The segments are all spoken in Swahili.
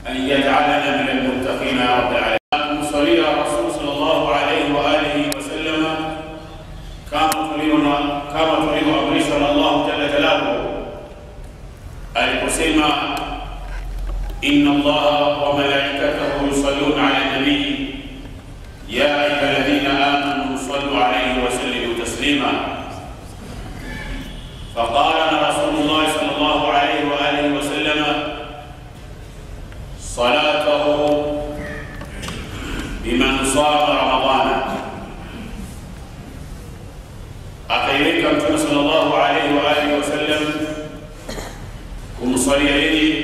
أن يجعلنا من المتقين يا رب العالمين. Kumsalia Rasul sallallahu alayhi wa alihi wasallam kama tulivyoamrishwa na Allah jalla jalaluhu aliposema, inna Allaha wa malaikatahu yusalluna ala nabii ya ayyuhalladhina amanu sallu alayhi wa sallimu taslima. Faqala Rasulullah sallallahu alayhi wa alihi wasallam salatahu biman sama Ramadhana, akaiweka Mtume sallallahu alayhi wa alihi wasallam kumsalia yeye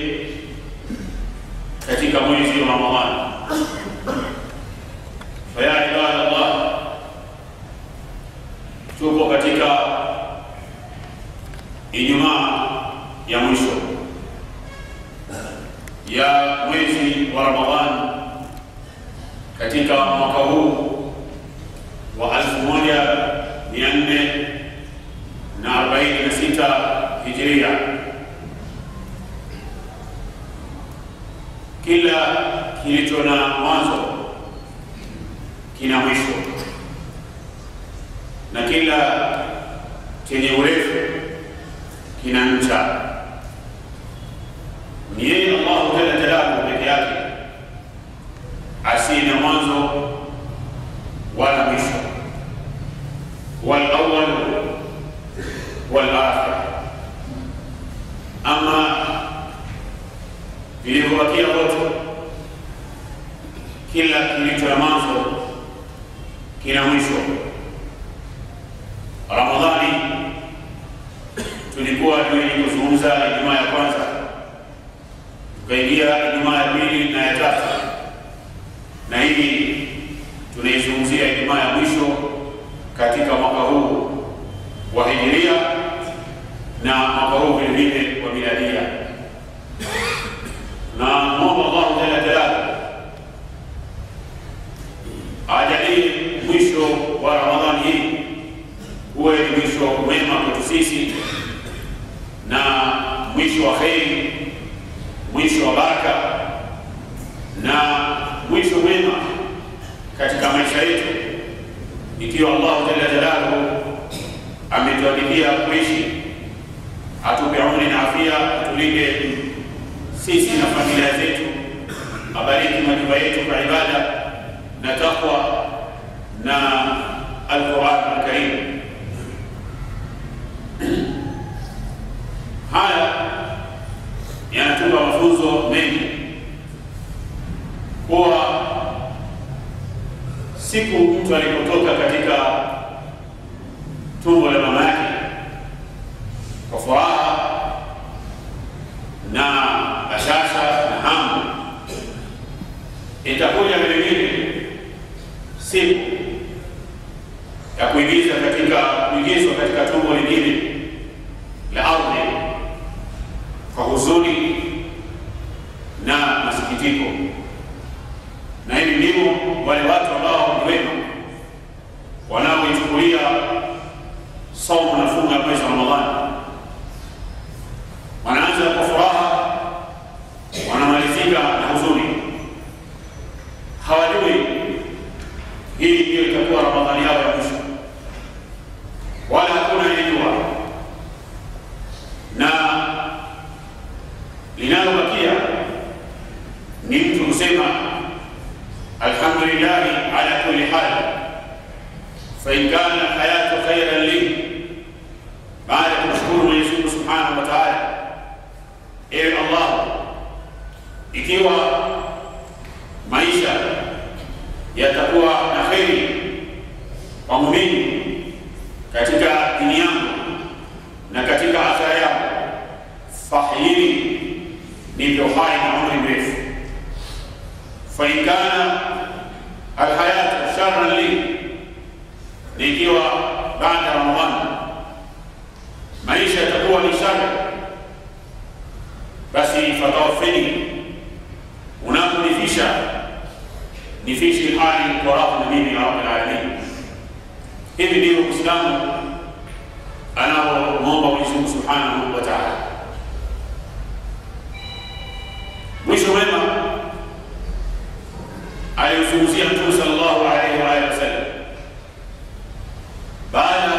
katika mwezi wa Ramadhani. Fa ya ibadallah, tupo katika Ijumaa ya mwisho ya mwezi wa Ramadhani katika mwaka huu wa 1446 Hijria. Kila kilicho na mwanzo kina mwisho, na kila chenye urefu kina ncha. Ni yeye Allah jalla jalaluhu peke yake asiye na mwanzo wala mwisho, wal awwal wal akhir. Ama vilivyobakia wote, kila kilicho na mwanzo kina mwisho. Ramadhani tulikuwa ni kuzungumza Ijumaa ya kwanza, tukaingia Ijumaa ya pili na ya tatu, na hii tunaizungumzia Ijumaa ya mwisho katika mwaka huu wa Hijiria na mwaka huu vile vile wa Miladia. Na muomba Allah jalla jalaluhu ajalie mwisho wa Ramadhani hii uwe ni mwisho mwema kwetu sisi, na mwisho wa kheri, mwisho wa baraka, na mwisho mwema katika maisha yetu, ikiwa Allah jalla jalaluhu ametuandikia kuishi, atupe umri na afya, atulinde sisi na familia zetu, abariki majumba yetu kwa ibada na taqwa na Al-Quran Al-Karim. Haya yanatupa mafunzo mengi, kuwa siku mtu alipotoka katika tumbo la mama yake kwa furaha na bashasha na hamu, itakuja vile vile siku ya kuingizwa katika tumbo lingine la ardhi kwa huzuni na masikitiko. Na hivi ndivyo wale watu ambao ni wema wanaoichukulia saumu na funga mwezi wa Ramadhani, wanaanza kwa furaha, wanamalizika na huzuni. Hawajui hii ndiyo itakuwa Ramadhani yao ya mwisho, wala hakuna anayejua. Na linalobakia ni mtu kusema alhamdulillahi ala kulli hal, fa in kana hayatu khairan li, baada ya kumshukuru Mwenyezi Mungu Subhanahu wa Ta'ala, ewe Allah, ikiwa maisha yatakuwa na kheri kwa muumini katika dini yangu na katika akhira yangu, fahyini, nipe uhai na umri mrefu. Fa in kana alhayatu sharran li, nikiwa baada ya Ramadhani maisha yatakuwa ni shari, basi fatawafini, unaponifisha nifishi hali kwa raha na mimi ya Rabbil Alamin. Hivi ndivyo Muislamu anaomba Mwenyezi Mungu Subhanahu wa Ta'ala. Mwisho mwema Namzungumzia Mtume sallallahu alaihi wa alihi wasallam baada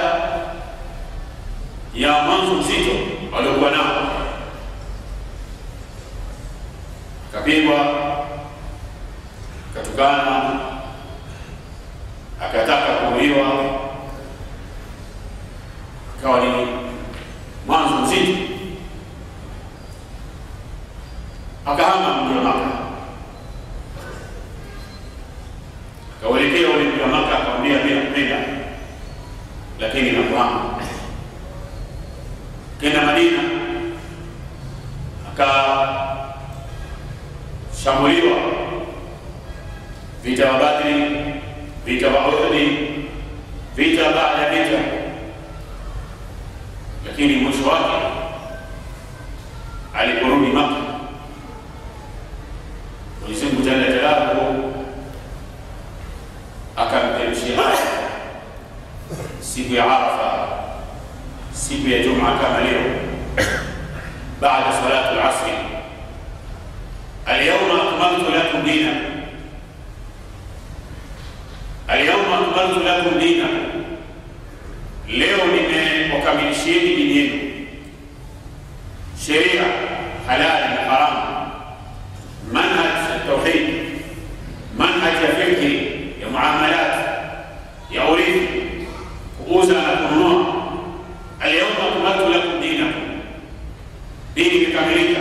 ya mwanzo mzito waliokuwa nao, akapigwa, akatukana, akataka kuuliwa, akawa ni mwanzo mzito. Akahama mji wa Maka, akauelekea ule mji wa Maka, akamwambia mimi nakupenda lakini nakuhama. Kenda Madina, akashambuliwa, vita wa Badri, vita wa Uhud, vita baada vita, lakini mwisho wake aliporudi Maka, Mwenyezi Mungu Jalla Jalaluhu akamteremshia siku ya Arafa, siku ya Jumaa kama leo, baada salatu al-asr, al-yawma akmaltu lakum dinakum, al-yawma akmaltu lakum dinakum, leo nimewakamilishieni dini yenu, sheria halali na haramu, manhaj tauhid, manhaj ya fikri, ya muamalat, ya urithi, kuuza na kununua. Alyawma akmaltu lakum dinakum, dini imekamilika.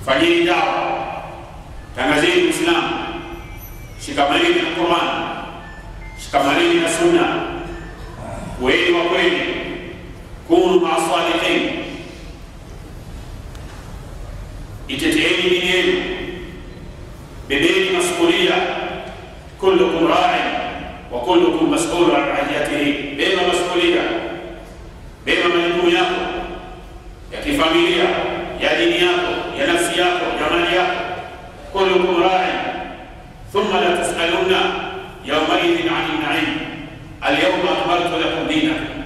Fanyeni dawa, tangazeni Uislamu, shikamaneni na Qur'an, shikamaneni na Sunna, kuweni wa kweli, kunu ma'a sadiqin, iteteeni dini yenu, bebeni masuhulia, kullukum ra'in wa kullukum mas'ulun an ra'iyatihi. Beba masuhulia, beba majukumu yako ya kifamilia, ya dini yako, ya nafsi yako, ya mali yako. Kullukum ra'in thumma la tus'aluna yawma idhin 'anil na'im. Al-yawma akmaltu lakum dinakum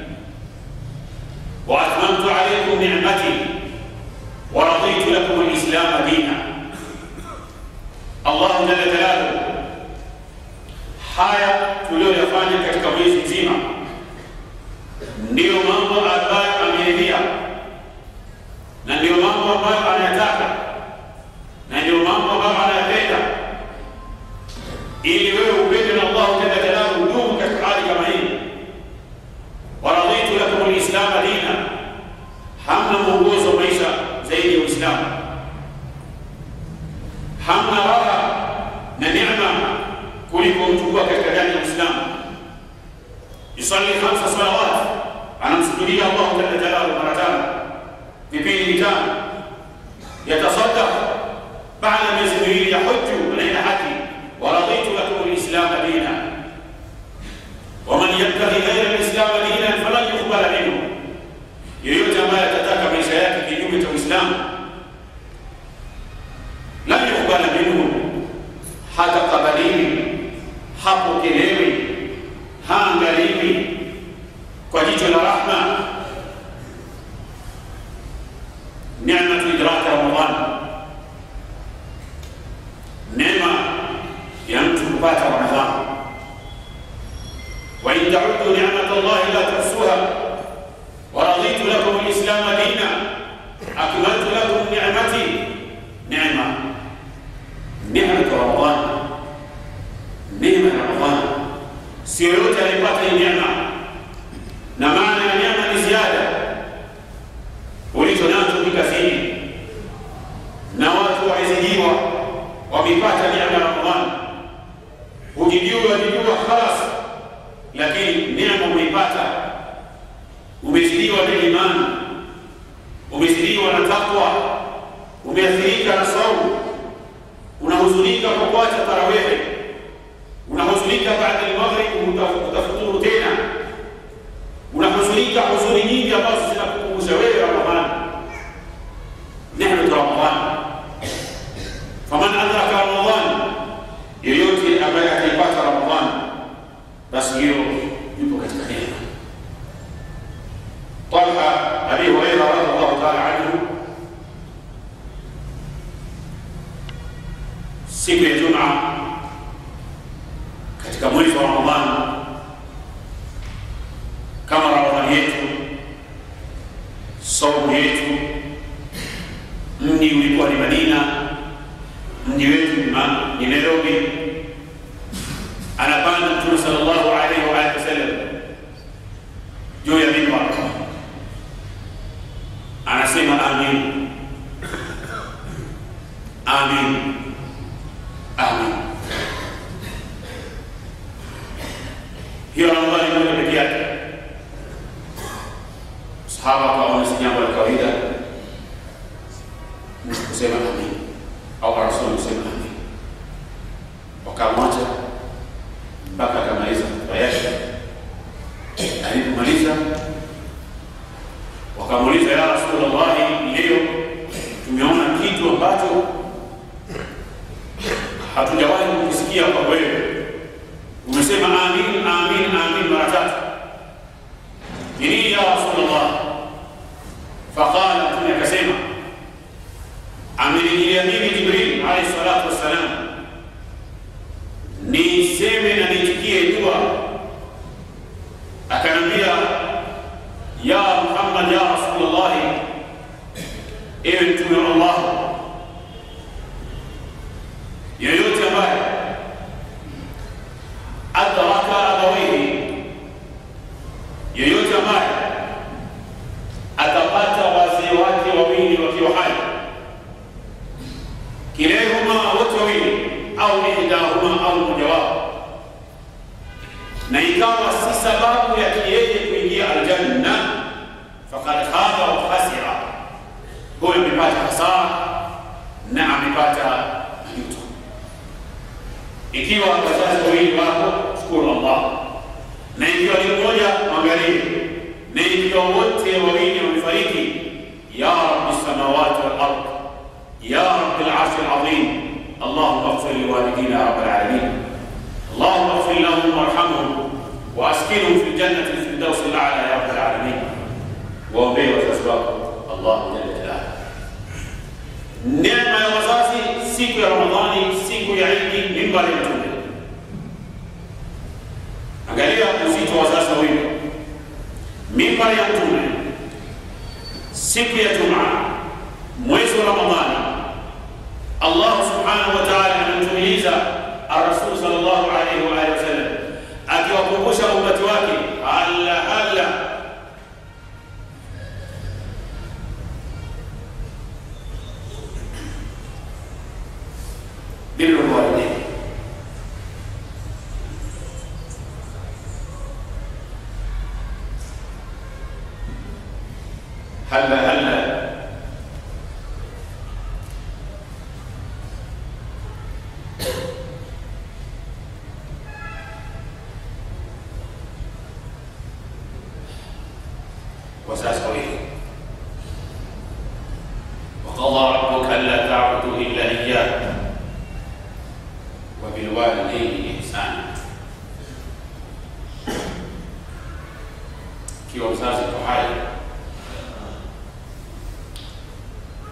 wa atmamtu 'alaykum ni'mati wa raditu lakum al-islam dina. Allah Jalla Jalaluhu, haya tuliyoyafanya katika mwezi mzima ndiyo mambo ambayo ameridhia, na ndiyo mambo ambayo anayataka, na ndiyo mambo ambayo anayapenda, ili wewe upende na Allah Jalla Jalaluhu, udumu katika hali kama hii. Waraditu lakum al-islam dina, hamna mwongozo wa maisha zaidi ya Uislamu, hamna raha na neema kuliko mtu kuwa katika ndani ya Uislamu. Yusalli 5 salawat, anamsujudia Allah Jalla Jalaluhu mara 5, vipindi vitano, yatasaddaq baada miezi miwili ya hujju, anaenda haji. Waraditu lakum al-islam dina waman yabtaghi ghayra al-islam dinan falan yuqbala minhu, yeyote ambaye atataka maisha yake kinyume cha Uislamu, lan yuqbala minhu, hatakabaliwi, hapokelewi, haangaliwi kwa jicho la rahma. Neema idraka Ramadhan, neema ya mtu kupata Ramadhan. Wa in ta'uddu ni'matallahi la tuhsuha. Wa raditu lakum al-islam dina, akmaltu lakum ni'mati. Neema, neema Ramadhan, neema ya Ramadhan. Sio yote alipata hii neema, na maana ya neema ni ziada ulicho nacho kikazidi, na watu wamezidiwa, wamepata neema ya Ramadhan. Hujijua, wajijua khalas, lakini neema umeipata, umezidiwa na imani, umezidiwa na takwa, umeathirika na saumu, unahuzunika kwa kuacha tarawehe, unahuzunika baada ya maghrib utafuturu tena, unahuzunika huzuni nyingi ambazo zinakukumbusha wewe Ramadhan. Neema Ramadhan, faman adraka Ramadhan, yeyote ambaye ataipata Ramadhan, basi hiyo yupo katika neema. Talha Abi Hurairah radhiallahu ta'ala anhu, siku ya Jumaa Mji ulikuwa ni Madina, mji wetu ni Nairobi. Anapanda Mtume sallallahu alaihi wa alihi wasallam juu ya mimbar, anasema amin, amin, amin. Hiyo Ramadhani moja peke yake. Sahaba wakaona si jambo la kawaida mtu kusema amin au Rasul kusema amin, wakamwacha mpaka akamaliza hotuba yake. Alipomaliza wakamuuliza, ya Rasulullah, leo tumeona kitu ambacho hatujawahi kukisikia kwa wewe, umesema amin, amin, amin mara tatu, ni nini ya Rasulullah? Faqala, Mtume akasema, amenijilia mimi Jibril alayhi salatu wassalam niseme na niitikie dua. Akanambia, ya Muhammad, ya Rasulullah, ewe Mtume wa Allah, yeyote ambaye adraka abawaihi, yeyote ambaye atapata wazee wake wawili wakiwa hai, kilehuma, wote wawili, au ihdahuma, au mmoja wao, na ikawa si sababu ya yeye kuingia aljanna, faqad khaba wa khasira, huyo amepata hasara na amepata majuto. Ikiwa wazazi wawili wako, shukuru Allah, na ikiwa ni mmoja, mwangalie, na ikiwa wote wawili wamefariki, ya rabbi samawati wal ard, ya rabbi al-arsh al-azim, allahumma ighfir liwalidina ya rabbil alamin, allahumma ighfir lahum warhamhum wa askinhum fi jannati al-firdaus al-a'la ya rabbil alamin. Waombee wazazi wako Allah jalla jalaluhu. Neema ya wazazi siku ya Ramadhani, siku ya Idi, mimbari ya Mtume. Angalia uzito wa wazazi wawili, mimbari ya Mtume siku ya Jumaa, mwezi wa Ramadhani. Allah subhanahu wa ta'ala anamtumiliza Ar-Rasul sallallahu alayhi wa alihi wasallam akiwakumbusha ummati wake, alla alla birrul walidain. Halla halla wazazi wawili. Waqadha rabbuka alla ta'budu illa iyyah wa bil walidayni ihsana. Ikiwa mzazi yuko hai,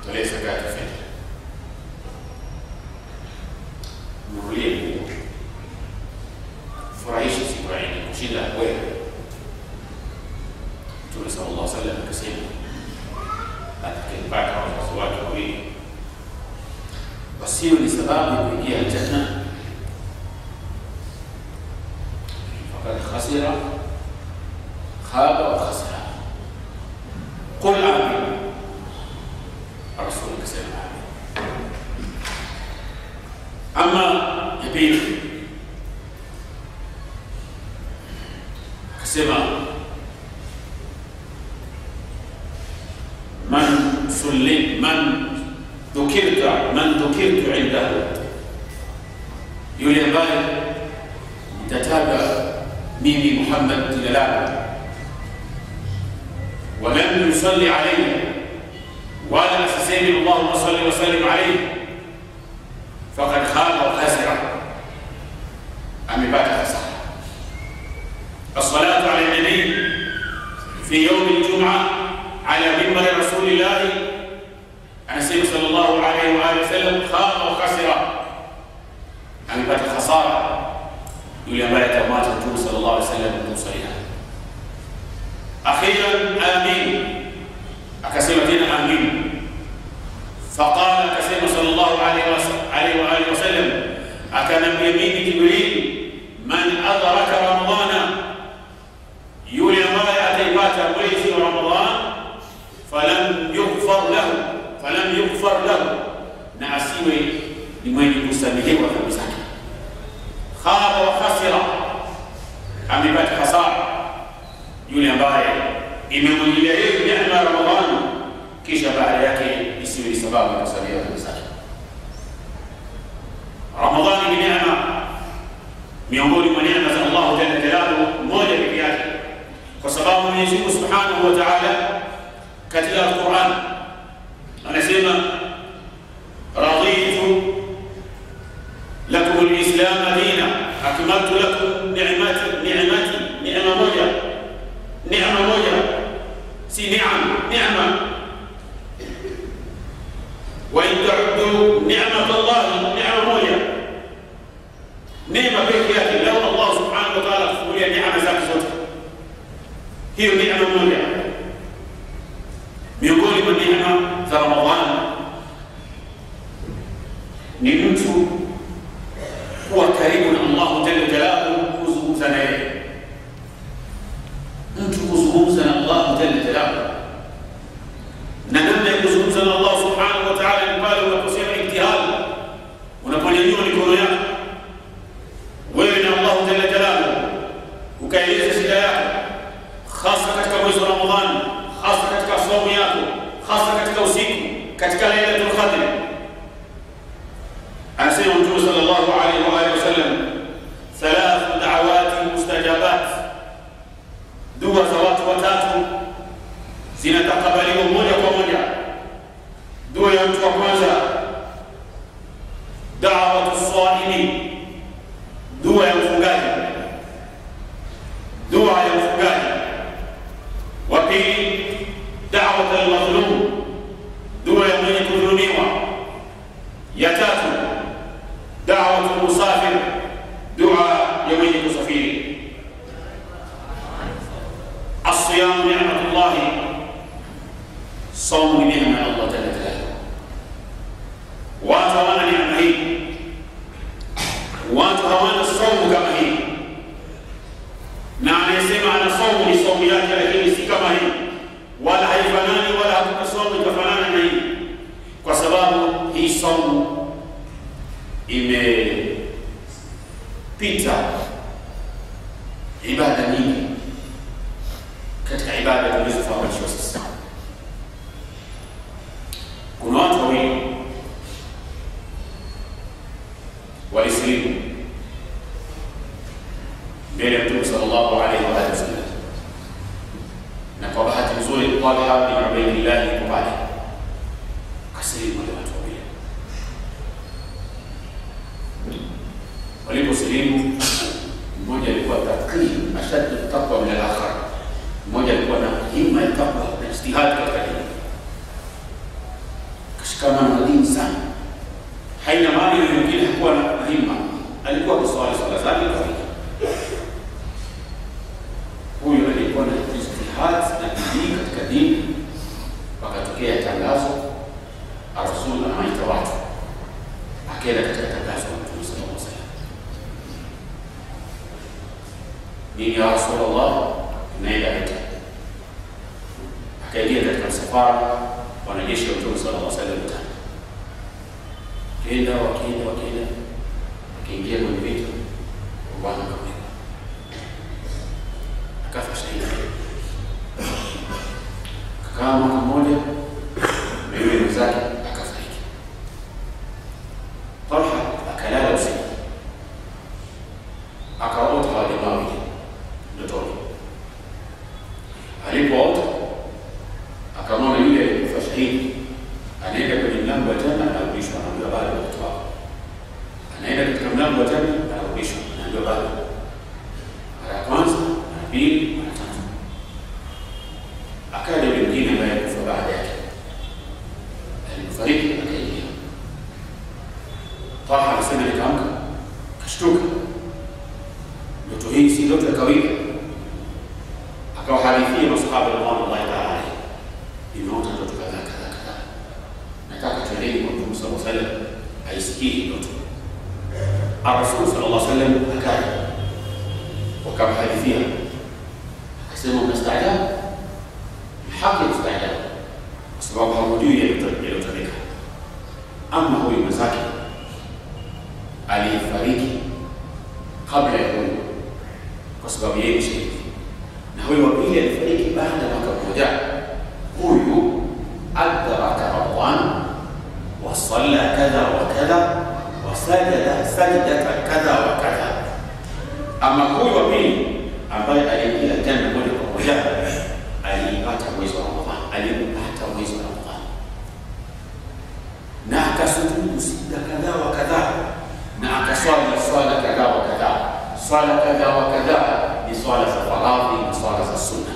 tolee zakatu fitr, mnunulie nguo, furahishe siku ya Idi kushinda wewe. Mtume sallallahu alaihi wasallam akasema, atakayepata wazazi wake wawili wasio ni sababu ya kuingia aljanna, faqad khasira, khaba wa khasira. Qul amin, Rasul akasema amin. Ama ya pili akasema, man sulli man dhukirtu indahu, yule ambaye nitataja mimi Muhammad jina langu, wa lam yusalli alayhi, wala asisemi Allahumma salli wa sallim alayhi, faqad khaba wa khasira, amepata hasara. As-salatu ala nabii fi yawm al-jum'a ala minbar rasulillah, anasema sallallahu alayhi wa alihi wasallam, khaba wa khasira, amepata hasara yule ambaye atamwacha Mtume sallallahu alayhi wasallam kumsalia. Akhiran amin, akasema tena amin. Faqala, akasema sallallahu alayhi wa alihi wasallam, akanambia mimi Jibril, man adraka Ramadhana, yule ambaye ataipata mwezi wa Ramadhan, falam yughfar lahu, falam yughfar lahu, na asiwe ni mwenye kusamehewa dhambi zake. Khaba wa khasira, amepata hasara yule ambaye imemwingilia yeye neema ya Ramadhani, kisha baada yake isiwe ni sababu ya kusamehewa dhambi zake. Ramadhani ni neema miongoni mwa neema za Allah jalla jalaluhu, moja pekee yake, kwa sababu Mwenyezi Mungu Subhanahu wa Ta'ala katika Al-Qur'an anasema raditu lakum al-islam dina akmaltu lakum ni'mati, ni'mati, neema moja, neema moja, si ni'am, neema. Wa in ta'uddu ni'mat Allah, neema moja, neema pekee yake. Lau Allah Subhanahu wa Ta'ala kufungulia neema zake zote, hiyo neema moja. Miongoni mwa neema za Ramadhani ni mtu kuwa karibu na Allah jalla jalaluhu, kuzungumza na yeye, mtu kuzungumza na Allah jalla jalaluhu. Na namna ya kuzungumza na Allah Subhanahu wa Ta'ala ni pale unaposema ibtihal, unaponyanyua mikono yako wewe na Allah jalla jalaluhu, ukaeleza shida yako, hasa katika mwezi wa Ramadhani, hasa katika somo yako, hasa katika usiku, katika Lailatul Qadr. Anasema Mtume sallallahu alayhi wa alihi wasallam, thalathu da'awati mustajabat, dua za watu watatu zinatakabaliwa moja kwa moja. Dua ya mtu wa kwanza, da'watu saimi, dua ya mfungaji, dua ya mfungaji. Wa pili, da'watu al-mazlum, dua ya mwenye kudhulumiwa. Ya tatu, da'watu musafir, dua ya mwenye kusafiri. As-siyam ni'matullah, saumu ni neema ya Allah jalla jalaluhu. Watu hawana neema hii, watu hawana saumu kama hii, na anayesema ana saumu ni saumu yake, lakini si kama hii, wala haifanani, wala hakuna saumu itafanana na hii, kwa sababu hii saumu imepita ibada nyingi katika ibada tulizofahamishwa sisi. Kuna watu wawili walisilimu mbele ya Mtume sallallahu alaihi wa alihi wasallam, na kwa bahati nzuri Talha bin Ubaidillah yuko pale, kasilimu wale watu wawili. Waliposilimu, mmoja alikuwa taqi ashaddu taqwa min al-akhar, mmoja alikuwa na himma ya taqwa na ijtihad katika dini, kashikamana na dini sana. Haina maana yule mwingine hakuwa na himma, alikuwa kuswali swala zake kawaida. Huyu alikuwa na ijtihad na bidii katika dini. Wakatokea tangazo, Rasul anaita watu, akaenda katika tangazo la Mtume sallallahu alaihi wasallam, nini ya Rasulullah, tunaenda vita. Akaingia katika msafara wanajeshi wa Mtume sallallahu alaihi wasallam watano, kenda wakienda wakienda, akaingia kwenye vita, Bwana akamweka, akafa shahidi. Kakaa mwaka mmoja na yule mwenzake akafariki. Talha akalala usiku, akaota wale jamaa wawili ndotoni. Alipoota akamwona yule aliyekufa shahidi anaenda kwenye mlango wa janna, anarudishwa, anaambiwa bado watoto wako. Anaenda katika mlango wa janna, anarudishwa, anaambiwa bado. Mara ya kwanza, mara pili, mara tatu. Akaja yule mwingine ambaye alikufa baada yake, alipofariki akaingia. Talha anasema nikaamka, kashtuka, ndoto hii si ndoto ya kawaida. Akawahadithia masahaba radhiallahu ta'ala alayhi, nimeota ndoto kadhaa kadhaa kadhaa, nataka tuende sallallahu alaihi wasallam aisikie ndoto. Rasul sallallahu alaihi wasallam akaja wakamhadithia, akasema mnastaajabu? Haki mstaajabu, kwa sababu hamjui yaliyotendeka. Ama huyu mwenzake alifariki kabla ya huyu, kwa sababu yeye ni shahidi, na huyu wa pili alifariki baada ya mwaka mmoja. Huyu adraka Ramadhan wa salla kadha wa kadha wa sajada sajdata kadha wa kadha. Ama huyu wa pili ambaye aliingia janna moja kwa moja aliipata mwezi wa Ramadhan, aliupata mwezi wa Ramadhan na akasujudu sijda kadha wa kadha na akaswali swala kadha wa kadha. Swala kadha wa kadha ni swala za faradhi na swala za sunna.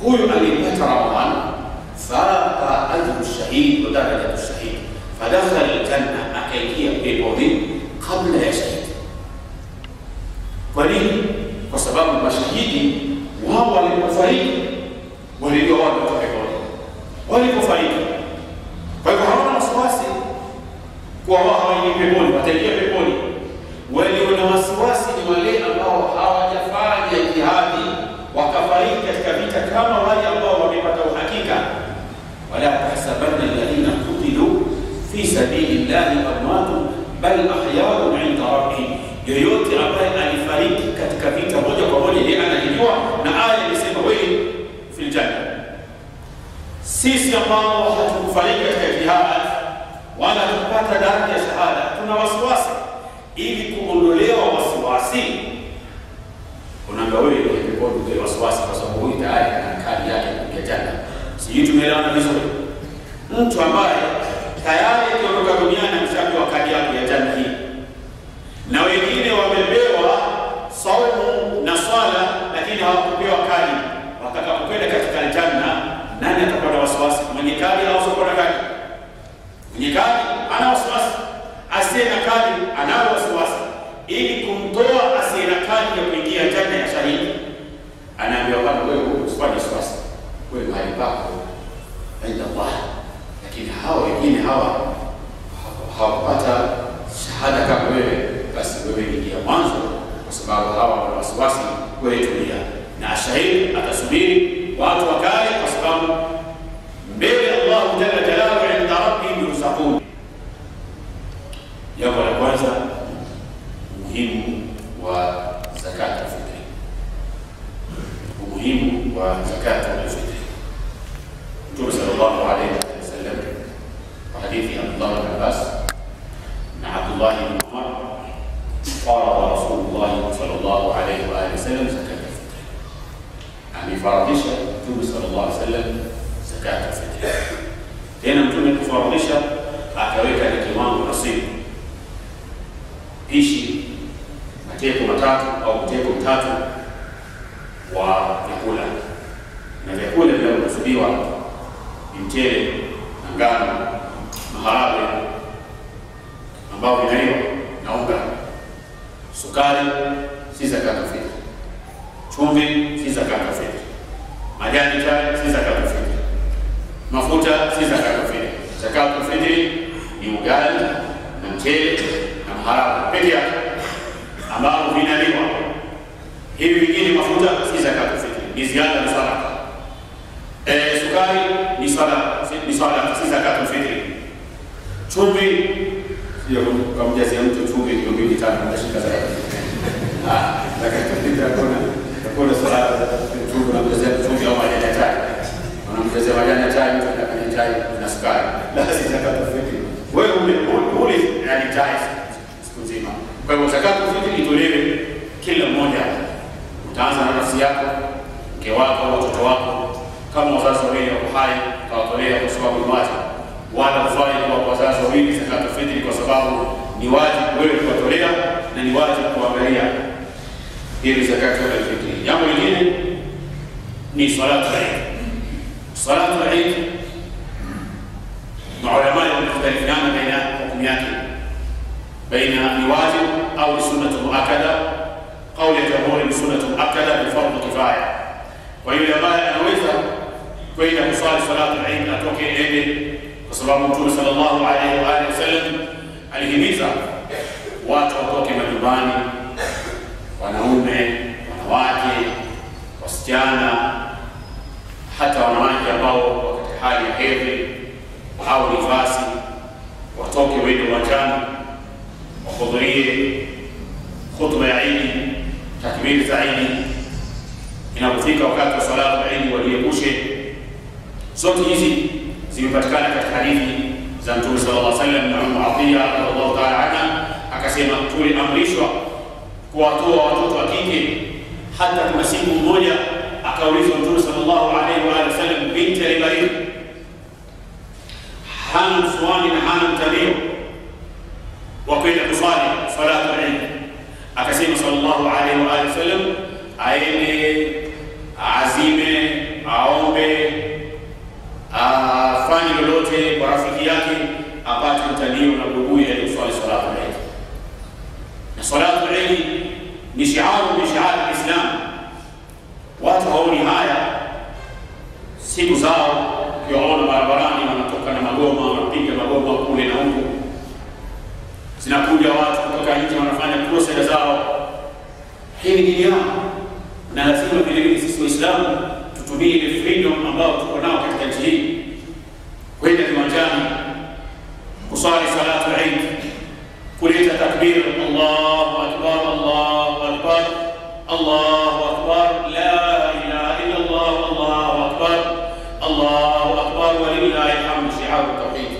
Huyu alipata Ramadhan, faqa ajru shahid wa darajatu shahid, fadakhala aljanna, akaingia peponi kabla ya shahidi. Kwa nini? Kwa sababu mashahidi wao walipofariki walijua wao watakuwa peponi walipofariki. Kwa hivyo hawana wasiwasi kuwa wao hawaingii peponi, wataingia peponi. Walio na wasiwasi ni wale ambao hawajafanya jihadi wakafariki katika vita, kama wale ambao wamepata uhakika. Wala tahsabanna alladhina qutilu fi sabilillahi amwatun bal ahya'un 'inda rabbihim. Yoyote ambaye alifariki katika vita moja kwa moja, yeye analijua, na aya imesema wewe fil janna. Sisi ambao hatukufariki katika jihad wala tukupata daraja ya shahada, tuna wasiwasi. Ili kuondolewa wasiwasi, unaambia wewe ndio wasiwasi, kwa sababu huyu tayari ana kadi yake ya janna. Sijui tumeelewana vizuri? Mtu ambaye tayari akiondoka duniani ameshapewa kadi yake ya janna hii, na wengine wamepewa saumu na swala lakini hawakupewa kadi, watakapokwenda katika janna, nani atakuwa na wasiwasi? Mwenye kadi au asiye na kadi? Mwenye kadi ana wasiwasi, asiye na kadi anao wasiwasi. Ili kumtoa asiye na kadi ya kuingia janna ya shahidi, anaambiwa bwana, wewe usifanye wasiwasi, wewe mahali pako inda Allah. Lakini hao wengine hawa hawapata shahada kama wewe, basi wewe ingia mwanzo, kwa sababu hawa wana wasiwasi, wewe tulia. Na shahidi atasubiri watu wakae, kwa sababu mbele Allah jalla jalaluhu inda rabbihim yurzaqun. Jambo la kwanza, umuhimu wa zakat al-fitri. Umuhimu wa zakat al-fitri. Mtume sallallahu alayhi wasallam kwa hadithi ya Abdullah ibn Abbas na Abdullah ibn Umar, farada Rasulullah sallallahu alayhi wa alihi wasallam zakat al-fitri. Amefaradhisha Mtume sallallahu alayhi wasallam zakat al-fitri. Tena Mtume kufaradhisha akaweka ni kiwango nasibu, pishi mateko matatu au mteko mtatu wa vyakula, na vyakula vinavyokusudiwa ni mchele na ngano, maharagwe ambao vinaliwa na unga. Sukari si zakatul fitri, chumvi si zakatul fitri, majani chai si zakatul fitri, mafuta si zakatul fitri. Zakatul fitri ni ugali na mchele na maharagwe peke yake ambao vinaliwa. Hivi vingine mafuta si zakatul fitri, ni ziada, ni sadaka. Sukari ni sadaka, ni sadaka, si zakatul fitri. Chumvi sio kumjazia mtu chumvi kilo 2 5 atashika zakatul fitri. Zakatul fitri hakuna swala chumvi, unamjazia chumvi au majani ya chai, unamjazia majani ya chai mtu anafanya chai na sukari, la si zakatul fitri. Wewe ule yani chai siku nzima. Kwa hivyo zakatul fitri itolewe kila mmoja. Utaanza na nafsi yako, mke wako, watoto wako. Kama wazazi wawili wako hai, utawatolea kwa sababu ni wajibu. Wala hufai kwa wazazi wawili zakatul fitri, kwa sababu ni wajibu wewe kuwatolea na ni wajibu kuangalia hili zakatul fitri. Jambo lingine ni salatu al-Eid. Salatu al-Eid maulama wamekhtalifiana baina hukumu yake, baina ni wajibu au ni sunnatu muakkada. Kauli ya jamhuri ni sunnatu muakkada, ni fardhu kifaya. Kwa yule ambaye anaweza kwenda kuswali salatu al-Eid atoke ende, kwa kwa sababu Mtume sallallahu alaihi wa alihi wasallam alihimiza watu watoke majumbani, wanaume, wanawake, wasichana, hata wanawake ambao wako katika hali ya hedhi au nifasi, watoke wende uwanjani wahudhurie khutba ya Idi, takbiri za Idi. Inapofika wakati wa salatu ya Idi waliepushe. Zote hizi zimepatikana katika hadithi za Mtume sallallahu alaihi wasallam. Na Ummu Atiya radhiallahu ta'ala anha akasema tuliamrishwa kuwatoa watoto wa kike. Hata kuna siku moja akaulizwa Mtume sallallahu alaihi wa sallam, binti alibariki hana msuani na hana mtandio wa kwenda kuswali salatu al-Eid, akasema sallallahu alaihi wa sallam aende azime, aombe, afanye lolote kwa rafiki yake apate mtandio na buibui aliyoswali salatu al-Eid. Na salatu al-Eid ni shiaru min shi'ar al-Islam. Watu haoni haya siku zao, ukiwaona barabarani wanatoka na magoma, wanapiga magoma kule na huku, zinakuja watu kutoka nje wanafanya crusade zao. Hii ni dini yao, na lazima vile vile sisi Waislamu tutumie ile freedom ambayo tuko nao katika nchi hii kwenda viwanjani kusali salatu al-Eid, kuleta takbir, Allahu akbar, Allahu akbar, Allahu akbar, la ilaha illa Allah, Allahu akbar, Allahu akbar, walillahi alhamd. Shi'ar at-tauhid,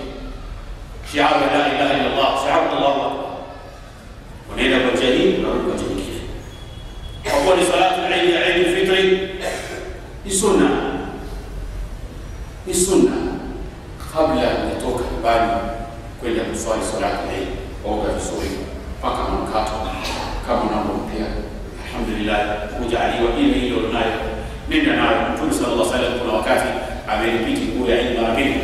shi'ar la ilaha illa Allah, shi'ar Allahu akbar. Unaenda kwa njia hii, unarudi kwa njia nyingine. Kwa kuwa ni salatu al-Eid ya Eid al-Fitr ni sunna, ni sunna kabla ya kutoka nyumbani kwenda kuswali salatu al-Eid, oga vizuri, paka manukato kama unavyopia, alhamdulillah hujaliwa ile ile unayo, nenda nayo. Mtume sallallahu alaihi wasallam kuna wakati ameripiti nguo ya Eid mara mbili,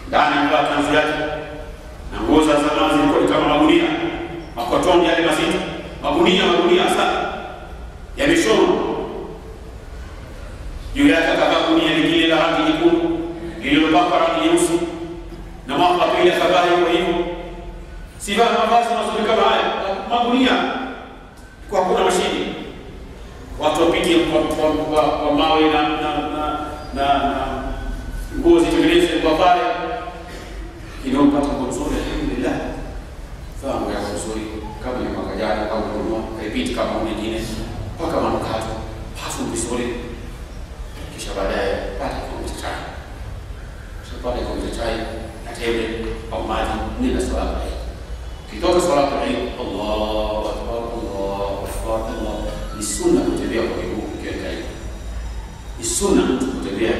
ndani amevaa kanzu yake na nguo za zamani zilikuwa kama magunia, makotoni yale mazito, magunia magunia sana yameshonwa. Juu yake akavaa gunia lingine la rangi nyekundu lililopakwa rangi nyeusi, na mwaka wa pili akavaa hivyo hivyo. Sivaa mavazi mazuri kama haya, magunia, kwa hakuna mashine, watu wapige kwa mawe na nguo zitengenezwe kwa pale. Inaopata nguo nzuri, alhamdulillah, vaa nguo yako nzuri kama ni mwaka jana au kununua, repeat kama mwingine, paka manukato, pafu vizuri, kisha baadaye pata kikombe cha chai. Kisha pata kikombe cha chai na tende au maji, nenda salatu al-Eid. Ukitoka salatu al-Eid, Allahu akbar, Allahu akbar, Allah. Ni sunna kutembea kwa miguu ukiwa Eid. Ni sunna mtu kutembea